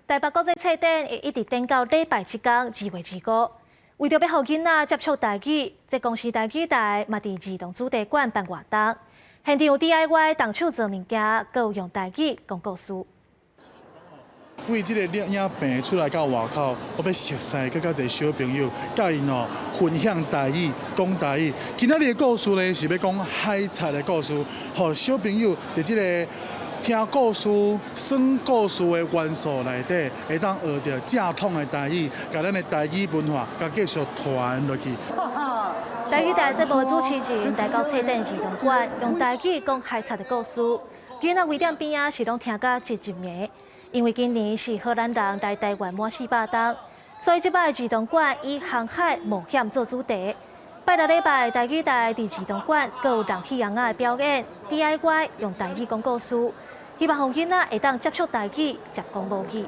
台北國際冊展會一直展到禮拜這工2月25。為著欲予囡仔接觸台語，這公視台語台嘛佇兒童主題館辦活動，現場有 DIY 動手做物件，閣有用台語講故事。為這個影棚出來到外口，我欲熟似閣較濟小朋友，佮𪜶哦分享台語、講台語。今仔日的故事呢，是欲講海賊的故事，予小朋友佇這個聽故事、耍故事的元素內底，會當學著正統的台語，共咱的台語文化，共繼續傳落去。台語台節目主持人來到冊展兒童館，用台語講海賊的故事。囡仔圍踮邊仔是攏聽甲入入迷，因為今年是荷蘭人來台灣滿400冬，所以這擺兒童館以航海冒險做主題。拜六禮拜台語台佇兒童館，閣有人戲尪仔的表演，DIY 用台語講故事，希望予囡仔會當接觸台語，捷講母語。